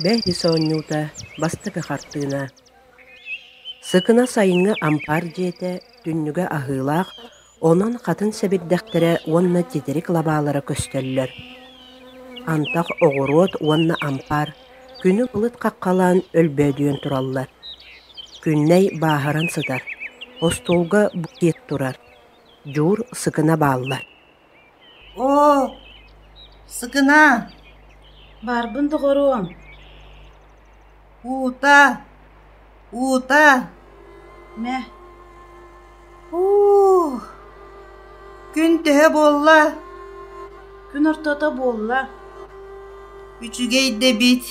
Бэһис оонньуута бастакы хартыына. Сыкына сайыҥҥы ампаар дьиэтэ түннүгэ аһыылаах, онон хатын сэбирдэхтэрэ уонна титирик лабаалара көстөллөр. Антах оҕуруот уонна ампаар күнү былыт хаххалаан өлбөөдүйэн тураллар. Күннэй бааһыран сытар, остуолга букет турар, Дьуур сыкына бааллар. Оо, Сыкына! Баарбын доҕоруом. Уута, уута! Мэ. Уу, күн төһө буолла? Күн ортото буолла. Үчүгэй да эбит.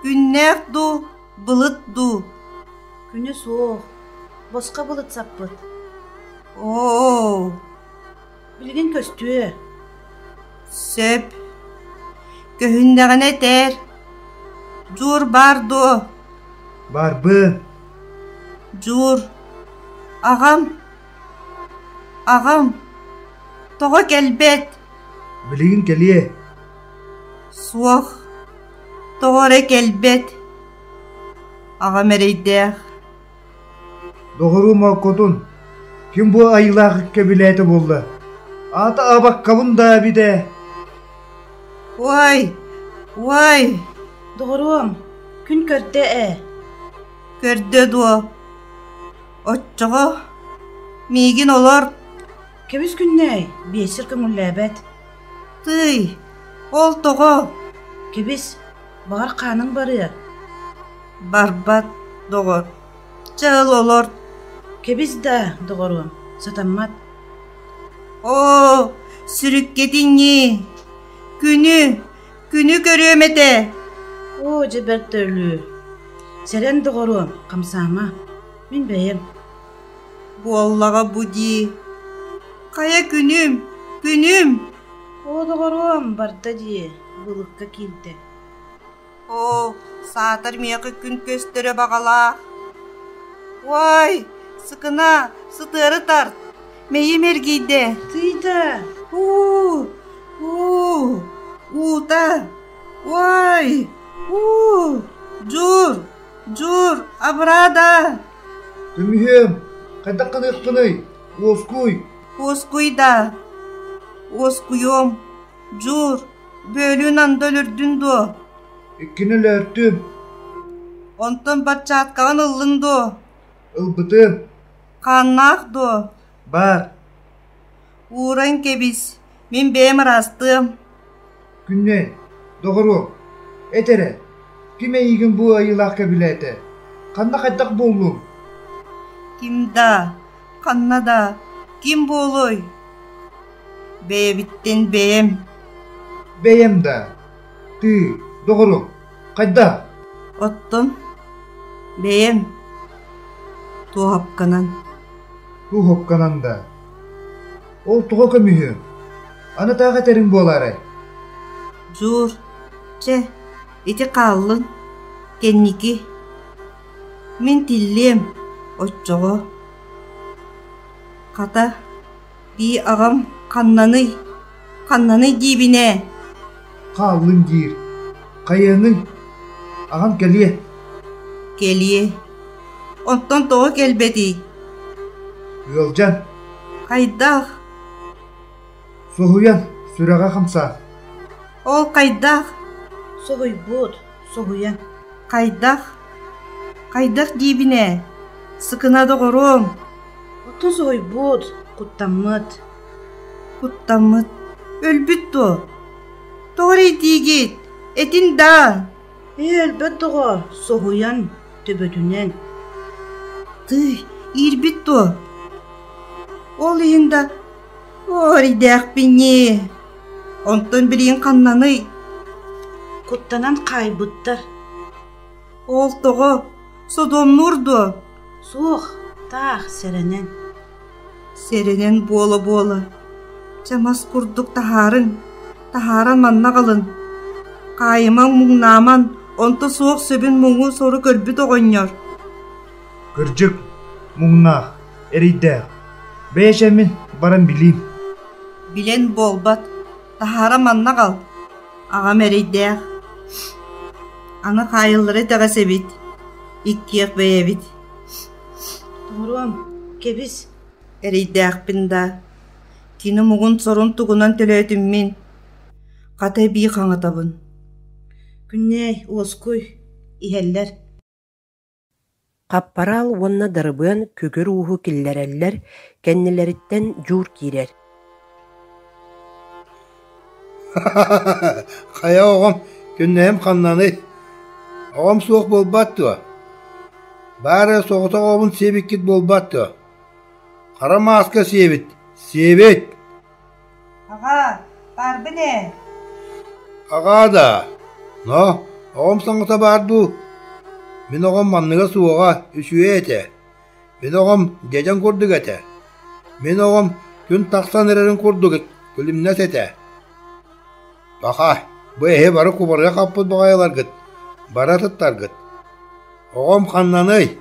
Күннээх дуу, былыт дуу? Күнэ суох, босхо былыт саппыт. Оо, Билигин көстүө. Сөп. Көһүннэҕинэ этээр. Дьуур баар дуо? Барбын. Дьуур. Аҕам. Аҕам. Тоҕо кэлбэт? Билигин кэлиэ. Суох. Тоҕо эрэ кэлбэт. Аҕам эрэйдээх. Доҕоруум Ооккотун, ким бу айылаах кэбилээтэ буолла? Аата абаккабын да эбит ээ. Уай! Уай! Доҕоруом, күн көрдө ээ. Көрдө дуо? Оччоҕо миигин олор. Кэбис күннээй, биэсир көҥүллээбэт. Тыый, ол тоҕо? Кэбис, баҕар хааныҥ барыа. Барбат, доҕор, чэ ыл олор. Кэбис да, доҕоруом, сатаммат. Оо, сүрүккэтиҥҥии, күнү, күнү көрүөм этэ. Оо, дьэ бэрт өлүү. Сэрэн, доҕоруом, хамсаама, мин бэйэм. Буоллаҕа бу дии. Хайа күнүм, күнүм? Оо, доҕоруом, барда дии, былыкка киирдэ. Оо, саатар миэхэ күн көстөрө баҕалаах. Уай, сыкына, сытыары тарт, мэйим эргийдэ. Тыйда! Уу, уу, уута, уай, уу, Дьуур, Дьуур, абыраа Көмүһүөм, хайдах гыныахпыный? Уоскуй! Уоскуй да, уоскуйуом, Дьуур, бөөлүүн анды өлөрдүн дуо? Иккини өлөөртүм. Онтон барчааткаҕын ыллыҥ дуо? Ылбытым. Хааннаах дуо? Бар. Ууран кэбис, мин бэйэм ыраастыам. Күннэй, доҕоруом, эт эрэ, ким эйигин бу айылаах кэбилээтэ? Ханна хайдах буоллуҥ? Ким да, ханна да, ким буолуой? Бэйэбиттэн бэйэм. Бэйэм да? Тыы, доҕорум, хайдах? Оттон бэйэм туоһапканан. Туоһапканан да? Ол тоҕо көмүһү? Аны таах этэриҥ буолаарай? Дьуур, чэ, ити хааллын, кэнники. Мин тиллиэм, оччоҕо. Хата, Бии аҕам ханнаный, ханнаный диибин ээ Хааллын диир. Хайыаҥый? Аҕам кэлиэ. Кэлиэ. Оттон тоҕо кэлбэтий? Ыалдьан. Хайдах? Соһуйан, сүрэҕэ хамсаан. Ол хайдах? Соһуйбут, соһуйан. Хайдах? Хайдах диибин ээ? Сыкына доҕоруом, Оттон соһуйбут, куттаммыт. Куттаммыт. Өлбүт дуо? Тоҕо эрэйдиигит? Этин даа? Ээ, өлбөт доҕоор, соһуйан, төбөтүнэн. Тыый, иирбит дуо? Ол иһин да, оо, эрэйдээхпин ньии. Онтон билигин ханнаный? Куттанан хаайбыттар. Ол тоҕо? Содуомнуур дуо? Суох, таах, сэрэнэн. Сэрэнэн буола-буола, чэ мас курдук таһаарыҥ, таһааран манна аҕалын. Хаайымаҥ, муҥнааман, онто суох сөбүн муҥу-сору көрбүт оҕонньор. Кырдьык, муҥнаах, эрэйдээх. Бэйэчэммин баран билиим. Билэн буолбат, таһааран манна аҕал. Аҕам эрэйдээх. Аны хаайыллара итэҕэс эбит, иккиэх бэйэбит. Тоҥоруом, кэбис. Эрэйдээхпин да, кини муҥун-сорун тугунан төлөөтүм мин, хата эбии хаҥатабын. Күннээй, уоскуй, иһэллэр. Хаппараал уонна Дарыбыан күкүр ууһу киллэрэллэр, кэннилэриттэн Дьуур киирэр. Хайа оҕом, күннэһим ханнаный? Оҕом суох буолбат дуо? Баар эрэ соҕотох оҕобун сиэбиккит буолбат дуо? Хара мааска сиэбит, сиэбит! Аҕаа, баарбын ээ. Аҕаа да, но оҕом саҥата баар дуу? Мин оҕом манныга суоҕа, үчүгэй этэ. Мин оҕом дьэдьэн курдук этэ. Мин оҕом күн тахсан эрэрин курдук күлүмнэс этэ. Паха, бу эһи бары кубарыга хаппыт баҕайыларгыт, бары атыттаргыт. Оҕом ханнаный?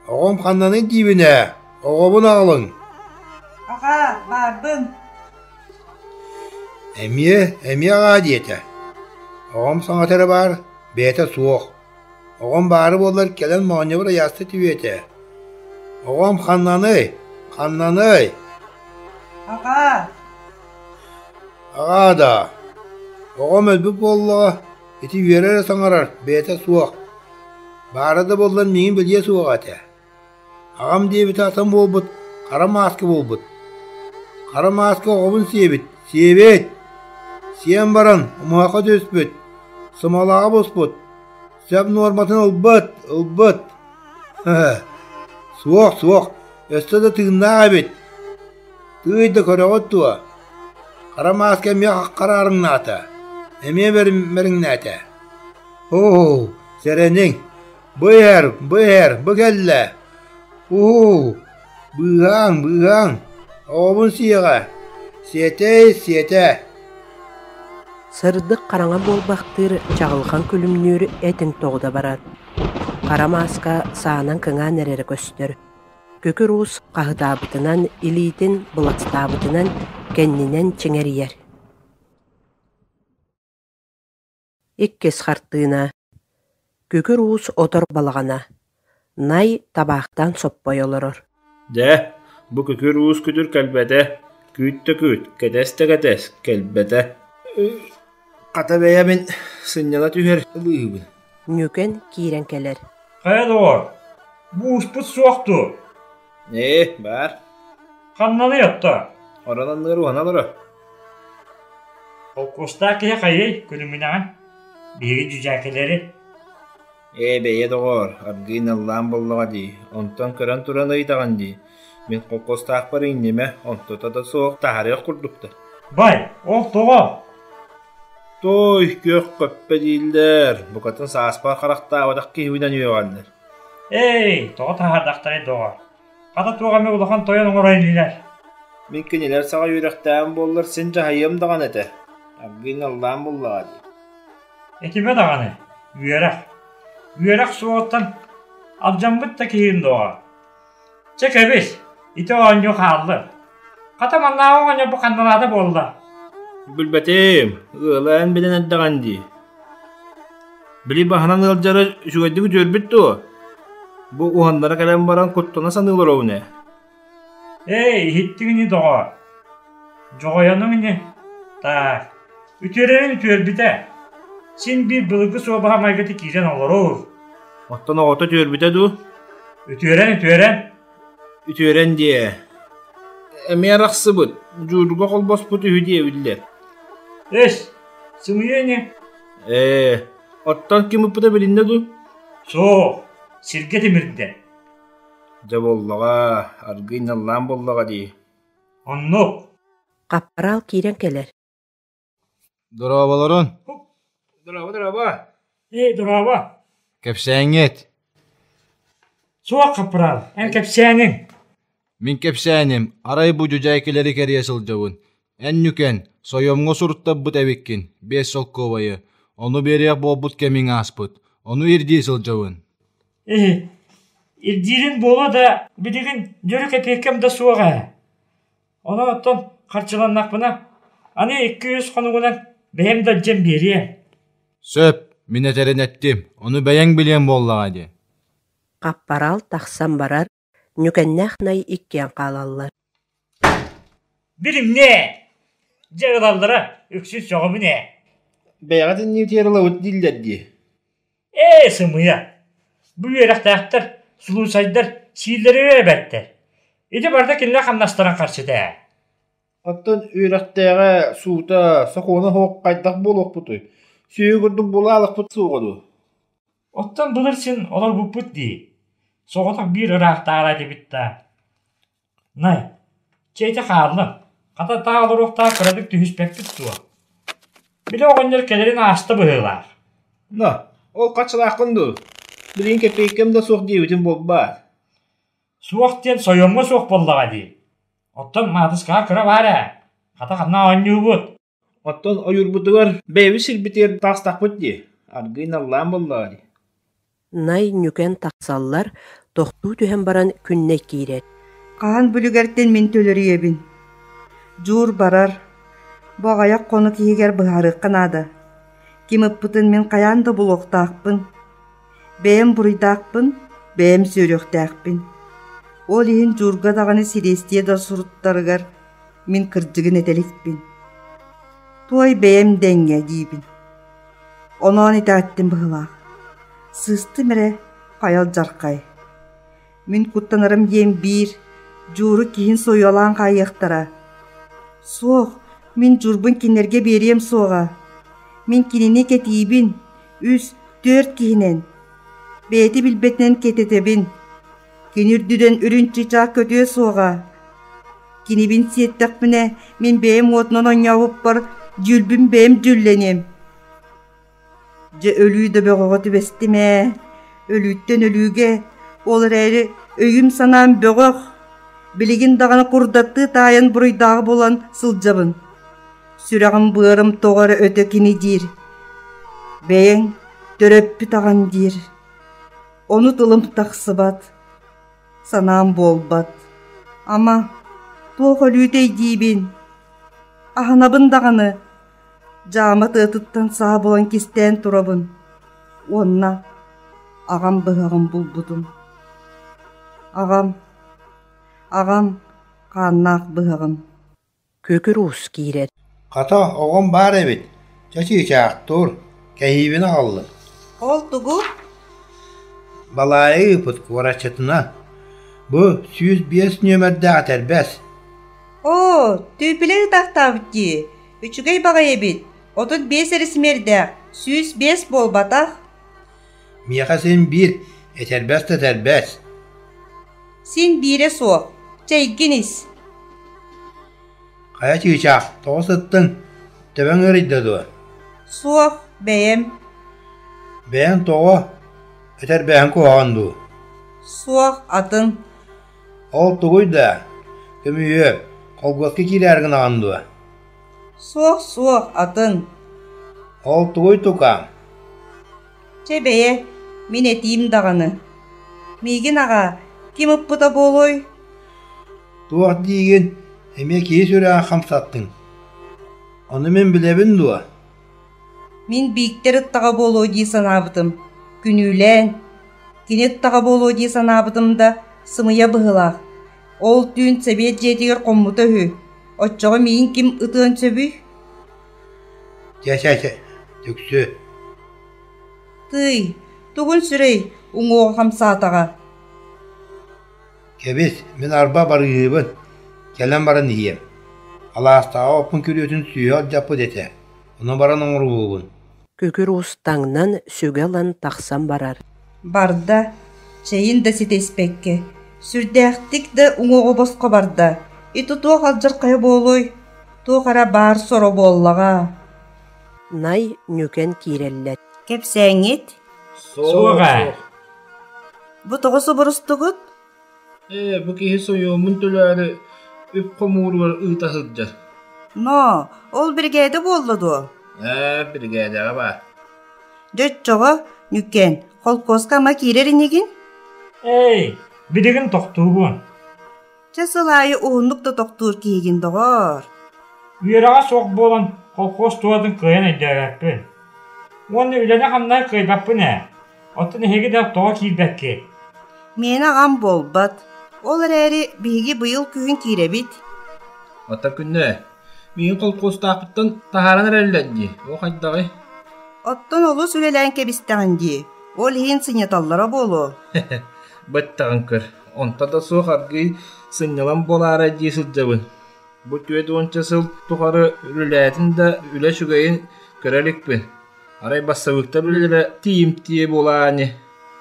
Оҕом ханнаный диибин ээ, оҕобун аҕалыҥ. Аҕаа, баарбын. Эмиэ, эмиэ аҕаа диэтэ. Оҕом саҥата эрэ баар, бэйэтэ суох. Оҕом баара буоллар кэлэн моонньобор ыйааста түһүө этэ. Оҕом ханнаный? Ханнаный? Аҕаа. Аҕаа да, оҕом өлбүт буоллаҕа, ити үөрэ эрэ саҥарар, бэйэтэ суох. Баара да буоллар миигин билиэ суоҕа этэ. Аҕам диэбитэ атын буолбут, хара мааска буолбут. Хара мааска оҕобун сиэбит, сиэбит! Сиэн баран умуһахха түспүт, сымалааҕа буспут, сөп нуорматын ылбыт, ылбыт. Суох, суох, өссө да тыыннаах эбит. Тыый да көрөҕүт дуо? Хара мааска эмиэ хараарыҥнаата, эмиэ бэриҥнээтэ. Оо, сэрэниҥ, бу иһэр, бу иһэр, бу кэллэ! Уһуу, быыһааҥ, быыһааҥ, оҕобун сиэҕэ, сиэтэй, сиэтэ! Сырдык хараҥа буолбахтыыр чаҕылхан күлүмнүүр этиҥ тоҕута барар. Хара мааска саанан кыҥаан эрэрэ көстөр. Күкүр уус хаһытаабытынан, илиитин быластаабытынан кэннинэн чиҥэрийэр. Иккис хартыына Күкүр уус отор балаҕана, Най табаахтаан соппой олорор. Дьэ, бу күкүр уус күтүр кэлбэтэ, күүт да күүт, кэтэс да кэтэс, кэлбэтэ. Хата бэйэбин сынньана түһэр ылыыбын. Ньүкэн киирэн кэлэр. Хайа доҕор, бу ууспут суох дуо? Ээ, баар. Ханнаный отто? Орон анныгар уһана олоро. Холкуостаах киһи хайыай, күлүмүнэҕин? Биһиги дьүдьээкилэри. Ээ, бэйэ доҕоор, аргыый наллаан буоллаҕа дии, онтон көрөн туран ыйытаҕын дии, мин холкуостаахпар иҥнимэ, онтута да суох таһаарыах курдуктар. Бай, ол тоҕо? Туой, күөх көппө дииллэр, букатын сааспар харахтаабатах киһибинэн үөҕэллэр. Эй, тоҕо таһаардахтарай доҕор? Хата туох эмэ улахан тойон оҥоро инилэр. Мин кинилэр саҕа үөрэхтээҕим буоллар син дьаһайыам даҕаны этэ, аргыый наллаан буллаҕа дии. Этимэ даҕаны, үөрэх. Үөрэх суоҕуттан алдьаммыт да киһигин доҕор. Чэ кэбис, ити оонньуу хаалла. Хата маннааҕы оҕонньор бу ханналаата буолла? Билбэтим, ыала эн билэн эрдэҕин дии. Били баһынан ыалдьара үчүгэйдик үтүөрбүт дуо? Бу уһаннара кэлэн баран куттана саныы олоробун ээ. Эй, иһиттиҥ ини доҕоор? Дьоҕойонуҥ ини? Таах, үтүөрэрин үтүөрбүтэ. Син биир былыргы суобаһа майгыта киирэн олорор. Оттон оҕото үтүөрбүтэ дуу? Үтүөрэн, үтүөрэн. Үтүөрэн диэ. Эмиэ арахсыбыт, дьуурга холбоспут үһү диэбиллэр. Эс, сымыйа ини. Ээ, оттон ким ыппыта билиннэ дуу? Суох, сиргэ тимирдэ. Дьэ буоллаҕа, аргыый наллаан буоллаҕа дии. Оннук. Хаппараал киирэн кэлэр. Дорооболорун. Дорообо, дорообо. Эй, дорообо. Кэпсээҥҥит. Суох, Хаппараал, эн кэпсээниҥ. Мин кэпсээним, арай бу дьүдьээкилэри кэрийэ сылдьабын. Эн Ньүкэн, сойуомҥа суруттарбыт эбиккин, 5 солкуобайы. Ону биэриэх буолбут кэмиҥ ааспыт. Ону ирдии сылдьабын. Э, ирдиирин буолуо да, билигин дьөрү кэпиэккэм да суох ээ. Онон оттон харчыланнахпына, аны 200 хонугунан бэйэм да илдьэн биэриэм. Сөп, Мин этэрин эттим, ону бэйэҥ билиэҥ буоллаҕа дии. Хаппараал тахсан барар, Ньүкэннээх Най иккиэн хаалаллар. Билимнэ! Дьэ ылаллара үксүн сөҕөбүн ээ. Бэйэҕит иннибитигэр ылабыт дииллэр дии. Ээ, сымыйа! Бу үөрэхтээхтэр, сулуусайдар сииллэригэр эбэттэр. Ити барыта кинилэр хамнастарын харчыта ээ. Оттон үөрэхтээҕэ, суута, сокуона суох хайдах буолуохпутуй? Сүөһү курдук булаалахпыт суоҕа дуо? Оттон былыр син олорбуппут дии. Соҕотох биир ыраахтааҕы этибит да. Най, чэйдэ хаалла, хата таах олоруохтаах кыратык түһүспэппит дуо? Били оҕонньор кэлэрин ааста быһыылаах. Но, ол хаччылааххын дуу? Билигин кэппиэйкэм да суох диэбитим буолбаат? Суох диэн сойуомҥа суох буоллаҕа дии. Оттон маатыскаҕа кыра баар ээ, хата ханна оонньуубут? Оттон ойуурбутугар бэйэбит сирбитигэр таҕыстахпыт дии, аргыый наллаан буоллаҕа дии. Най ньүкэн тахсаллар, тохтуу түһэн баран Күннэй киирэр. Хаһан бүлүгэртэн мин төлөрүйэбин. Дьуур барар, бу аҕыйах хонук иһигэр быһаарыахха наада. Ким ыппытын мин хайаан да булуохтаахпын. Бэйэм буруйдаахпын, бэйэм сүөрүөхтээхпин. Ол иһин Дьуурга даҕаны силиэстийэ да суруттарыгар мин кырдьыгын этэ иликпин. Туой бэйэм дэҥҥэ диибин. Оноон итэҕэттим быһыылаах. Сыыстым эрэ, хайал дьархай. Мин куттанарым диэн биир, Дьууру киһин сойуолаан хаайыахтара. Суох, мин Дьуурбун кинилэргэ биэриэм суоҕа. Мин кинини кэтиибин, үс, түөрт киһинэн. Бэйэтэ билбэтинэн кэтэтэбин. Кини үрдүнэн үрүн чыычаах көтүө суоҕа. Кинибин сиэттэхпинэ, мин бэйэм уотунан оонньообуппар дьүүлбүн бэйэм дьүүллэниэм. Дьэ өлүү да бөҕөҕө түбэстим ээ, өлүүттэн өлүүгэ, ол эрээри өйүм-санаам бөҕөх, билигин даҕаны курдаттыы таайан буруйдааҕы булан сылдьабын. Сүрэҕим-быарым тоҕо эрэ өтө кини диир, бэйэҥ төрөппүт аҕаҥ диир. Ону тылым тахсыбат, санаам буолбат. Ама, туох өлүүтэй диибин? Аһынабын даҕаны, дьаама тыатыттан саа булан кистээн турабын уонна аҕам быһаҕын булбутум. Аҕам, аҕам хааннаах быһаҕын. Күкүр уус киирэр. Хата, оҕом баар эбит, чэ чыычаахтуур, кэһиибин аҕаллым. Ол тугу? Балаайа ыыппыт куораччытына. Бу 105 нүөмэрдээх этэрбэс. Оо, түүпүлэ ыытаахтаабыт дии. Үчүгэй баҕайы эбит. 35 эрэ симиэрдээх, 105 буолбатах. Миэхэ син биир, этэрбэс да этэрбэс. Син биирэ суох, чэйгин ис. Хайа чыычаах, тоҕо сыттыҥ? Төбөҥ ыарыйда дуо? Суох, бэйэм. Бэйэҥ тоҕо? Этэрбэһиҥ куһаҕан дуу? Суох, атын. Ол тугуй да? Көмүһүө, холкуоска киирээри гынаҕын дуо? Суох, суох, атын. Ол тугуй тукаам? Чэ бэйэ, мин этиим даҕаны. Миигин аҕаа, ким ыппыта буолуой? Туох диигин, эмиэ киһи сүрэҕин хамсаттыҥ. Ону мин билэбин дуо? Мин Бииктэр ыттаҕа буолуо дии санаабытым. Күнүүлээн. Кини ыттаҕа буолуо дии санаабытым да, сымыйа быһыылаах. Ол түүн сэбиэт дьиэтигэр хоммута үһү. Оччоҕо миигин ким ытыан сөбүй? Чэ, чэ, чэ, түксү. Тыый, тугун сүрэй, уҥуоҕа хамсаатаҕа. Кэбис, мин арба барыыһыбын, кэлэн баран иһиэм. Алаастааҕы оппун күрүөтүн сүүһэ алдьаппыт этэ, ону баран оҥоруоҕун. Күкүр уус таҥнан, сүгэ ылан тахсан барар. Барда, чэйин да ситэ испэккэ, сүрдээхтик да уҥуоҕу босхо барда. Ити туох алдьархайа буолуой? Туох эрэ баар соро буоллаҕа. Най ньүкэн киирэллэр. Кэпсээҥҥит? Суох ээ. Бу тоҕо субурустугут? Ээ, бу киһи сойуомун төлөөрү үп хомууругар ыыта сылдьар. Но, ол биригээдэ буолла дуо? Ээ, биригээдэҕэ баар. Дьэ оччоҕо, Ньүкэн, холкуоска ама киирэр инигин? Эй, билигин тохтуубун. Чэ сыл аайы уһуннук да тохтуур киһигин, доҕоор. Үөрэҕэ суох буолан холкуос туһатын кыайан өйдөөбөппүн. Уонна үлэни-хамнаһы кыайбаппын ээ. Оттон эһиги да тоҕо киирбэккит? Миэнэ аҕам буолбат. Ол эрээри биһиги быйыл күһүн киирэбит. Оттон күннэ, миигин холкуостаахпыттан таһааран эрэллэр дии, ол хайдаҕый? Оттон олус үлэлээн кэбистэҕин дии, ол иһин сынньаталлара буолуо. Быттаҕын көр, онто да суох аргыый сынньалаҥ буолаарай дии сылдьабын. Бу 40 сыл тухары үлэлээтим да үлэ үчүгэйин көрө иликпин. Арай бассабыыктар үлэлэрэ тиийимтиэ буолаа ини.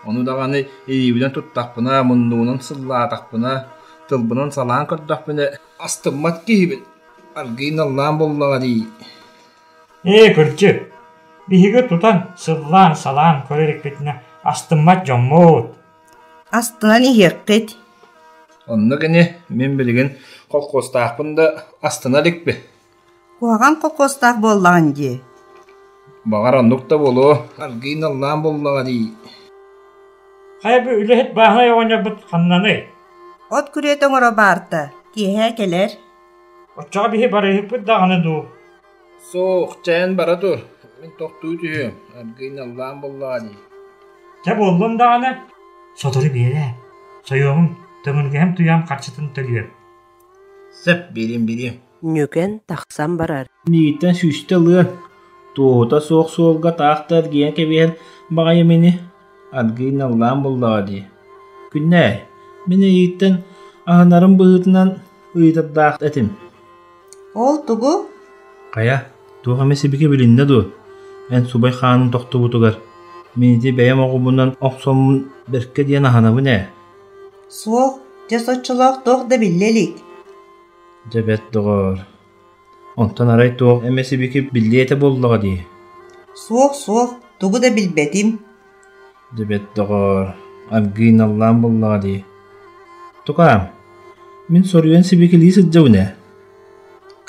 Ону даҕаны илиибинэн туттахпына, муннубунан сыллаатахпына, тылбынан салаан көрдөхпүнэ астыммат киһибин. Аргыый наллаан буоллаҕа дии. Ээ, кырдьык, биһиги тутан, сыллаан, салаан көрө иликпитинэ астыммат дьоммут. Астынан иһиэххит. Оннук ини, мин билигин холкуостаахпын да астына иликпин. Куһаҕан холкуостаах буоллаҕын дии. Баҕар оннук да буолуо, аргыый наллаан буоллаҕа дии. Хайа бу үлэһит бааһынай оҕонньорбут ханнаный? От күрүөтэ оҥоро баарта, киэһэ кэлэр. Оччоҕо биһи барыһыппыт даҕаны дуу? Суох, чээн бара тур, мин тохтуу түһүөм, аргыый наллаан буоллаҕа дии. Чэ буоллун даҕаны, сотору биэрээ, сойуомум, төҥүргэһим туйаам харчытын төлүөм. Сөп, биэриэм, биэриэм. Ньүкэн тахсан барар. Миигиттэн сүүстэ ылыан, туоһута суох суолга таах да эргийэн кэбиһэн баҕайым ини, аргыый наллаан буллаҕа дии. Күннээй, мин эйигиттэн аһынарым быһыытынан ыйытардаах этим. Ол тугу? Хайа, туох эмэ сибики билиннэ дуо? Эн субай хааныҥ тохтубутугар, мин ити бэйэм оҕобунан охсоммун бэркэ диэн аһынабын ээ. Суох, дьэ соччолоох туох да биллэ илик. Дьэ бэрт доҕоор, онтон арай туох эмэ сибики биллиэ этэ буоллаҕа дии. Суох, суох, тугу да билбэтим. Дьэ бэрт доҕоор, аргыый наллаан буоллаҕа дии. Тукаам, мин соруйан сибикилии сылдьабын ээ.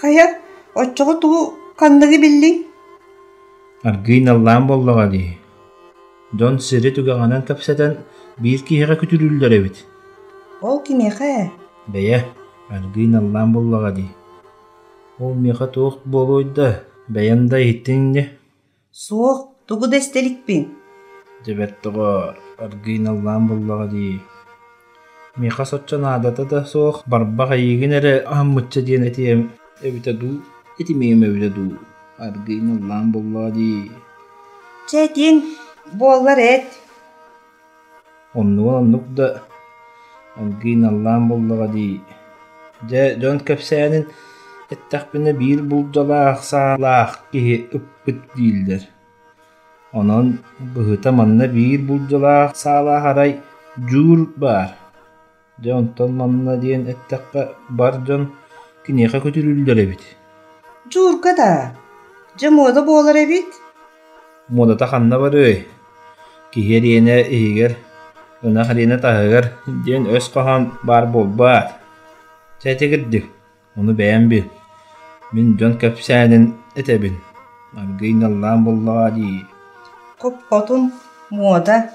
Хайа, оччоҕо тугу ханныгы биллиҥ? Аргыый наллаан буоллаҕа дии. Дьон сири түгэҕинэн кэпсэтэн биир киһиэхэ күтүрүүллэр эбит. Ол кимиэхэ? Бэйэ, аргыый наллаан буоллаҕа дии. Ол миэхэ туох буолуой да, бэйэм да иһиттиҥ ини. Суох, тугу да истэ иликпин. Дьэ бэрт доҕоор, аргыый наллаан буллаҕа дии. Миэхэ соччо наадата да суох барбах эйигин эрэ аһыммычча диэн этиэм эбитэ дуу, этимиэм эбитэ дуу, аргыый наллаан буллаҕа дии. Чэ этиэҥ буоллар эт. Оннугун оннук да, аргыый наллаан буллаҕа дии. Дьэ, дьон кэпсээнин эттэхпинэ биир булдьалаах саалаах киһи ыппыт дииллэр. Онон быһыта манна биир булдьалаах саалаах арай Дьуур баар. Дьэ онтон манна диэн эттэххэ бар дьон киниэхэ күтүрүүллэр эбит. Дьуурга да, дьэ муода буолар эбит. Муодата ханна барыай, киһи эриэнэ иһигэр, ынах эриэнэ таһыгар диэн өс хоһоон баар буолбаат. Чэ итигирдик, ону бэйэм бил. Мин дьон кэпсээнин этэбин, аргыый наллаан буллаҕа дии. Хоп-хотун, муода.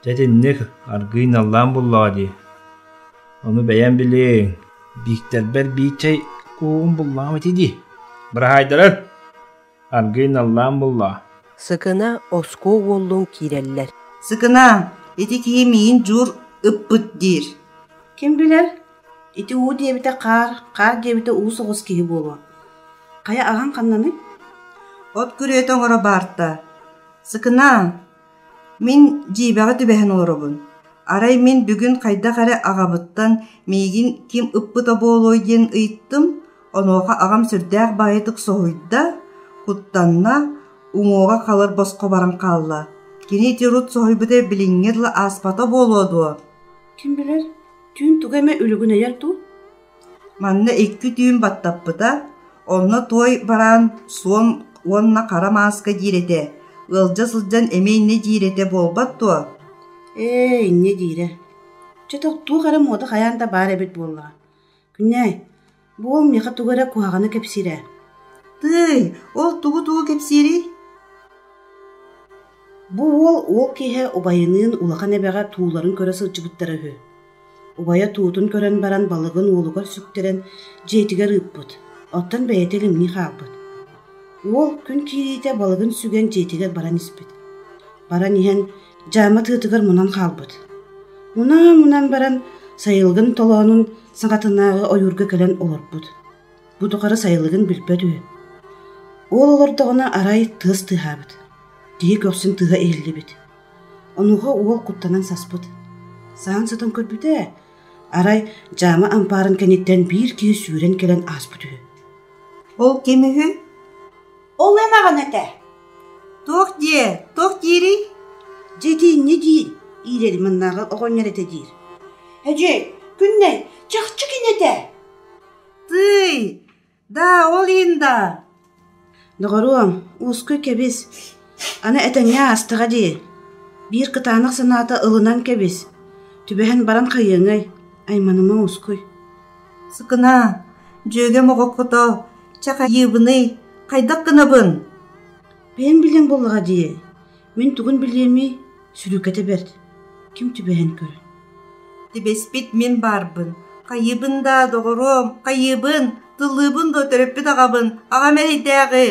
Дьэ итинник аргыый наллаан буллаҕа дии. Ону бэйэм билиэҥ. Бииктэрбэр биир чэй кууһун буллаҕым ити дии. Быраһаайдарын! Аргыый наллаан буллаҕа. Сыкына оскуо уоллуун киирэллэр. Сыкына, ити киһи миигин Дьуур ыппыт диир. Ким билэр, ити уу диэбитэ хаар, хаар диэбитэ уу соҕус киһи буолуо. Хайа аҕаҥ ханнаный? От күрүөтэ оҥоро баарта. Сыкына, Мин дьиибэҕэ түбэһэн олоробун. Арай мин бүгүн хайдах эрэ аҕабыттан миигин ким ыппыта буолуой диэн ыйыттым, онуоха аҕам сүрдээх баҕайытык соһуйда, куттанна, уҥуоҕа халыр босхо баран хаалла. Кини ити урут соһуйбута билиҥҥэ дылы ааспата буолуо дуо? Ким билэр, түүн тугу эмэ үлүгүнэйэр дуу? Манна икки түүн баттаппыта, онно туой бараан суон уонна хара мааска диир этэ, ыалдьа сылдьан эмиэ инньэ диир этэ буолбат дуо? Ээ, инньэ диирэ. Чэ, туох эрэ муода хайаан да баар эбит буоллаҕа. Күннээй, бу уол миэхэ тугу эрэ куһаҕаны кэпсиир ээ. Тыый, ол тугу-тугу кэпсиирий? Бу уол ол киэһэ убайыныын улахан эбэҕэ тууларын көрө сылдьыбыттара үһү. Убайа туутун көрөн баран балыгын уолугар сүктэрэн дьиэтигэр ыыппыт, оттон бэйэтэ илимнии хаалбыт. Уол күн киириитэ балыгын сүгэн дьиэтигэр баран испит. Баран иһэн дьаама тыатыгар мунан хаалбыт. Муна-мунан баран сайылыгын толоонун саҕатынааҕы ойуурга кэлэн олорбут. Бу тухары сайылыгын билбэт үһү. Уол олордоҕуна арай тыас тыаһаабыт. Киһи көхсүн тыаһа иһиллибит. Онуоха уол куттанан саспыт. Саан сытан көрбүтэ, арай дьаама ампаарын кэнниттэн биир киһи сүүрэн кэлэн ааспыт үһү. Ол ким үһү? Ол эн аҕан этэ. Туох диэ, туох диирий? Дьэ ити инньэ диир, иирэри маннааҕы оҕонньор этэ диир. Эдьиэй, Күннэй, чахчы кини этэ. Тыый, да, ол иһин да. Доҕоруом, уускуй кэбис, аны этэҥҥэ аастаҕа дии. Биир кытаанах санаата ылынан кэбис, түбэһэн баран хайыаҥый, айманыма уускуй. Сыкына, дьүөгэм оҕоккото, чэ хайыыбыный, хайдах гынабын? Бэйэҥ билиэҥ буоллаҕа дии, мин тугун билиэмий, сүрүкэтэ бэрт, ким түбэһэн көрөн. Түбэспит мин баарбын, хайыыбын даа, доҕоруом, хайыыбын, тыллыыбын дуо төрөппүт аҕабын, аҕам эрэйдээҕи.